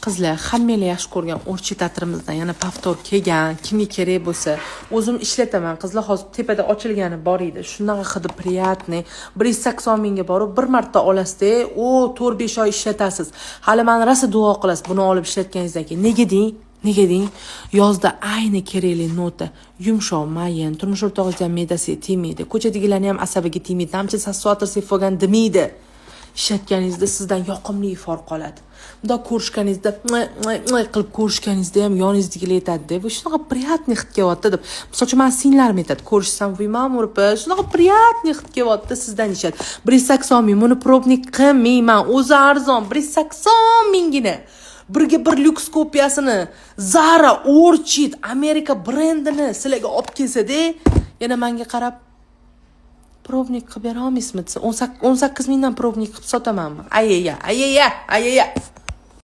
Qizlar, hammanglar yaxshi ko'rgan Orchid atirimizdan yana повтор kelgan. Kimga kerak bo'lsa, o'zim ishlataman. Qizlar, hozir tepada ochilgani bor edi. Shunaqa hidi приятный. 180 mingga borib, bir marta olasizda, u 4-5 oy ishlatasiz. Hali mani rosa duo qilasiz buni olib ishlatganingizdan keyin. Nega deng? Nega deng? Yozda ayni kerakli nota, yumshoq, mayin, turmush o'rtog'ingizni ham me'dasiga tegmaydi, ko'chadagilarni ham asabiga tegmaydi, namcha sassiq atir sepib olgan demaydi. Ishlatganingizda sizdan yoqimli ifor qoladi. Bundoq ko'rishganingizda, qilib ko'rishganingizda ham yoningizdagilar aytadida: "Bu shunaqa приятный hid kelyapti", deb. Misol uchun, mani singillarim aytadi, ko'rishsam: "Voy, Ma'mur opa, shunaqa приятный hid kelyapti sizdan", deyishadi. 180 ming, buni пробник qilmayman, o'zi arzon, 180 minggina. Birga bir lyuks kopiyasini, Zara, Orchid, Amerika brendini sizlarga olib kelsada, yana manga qarab "Пробник qilib bera olmaysizmi?" desa, 18 mingdan пробник qilib sotamanmi? Ayaya, ayaya, ayaya.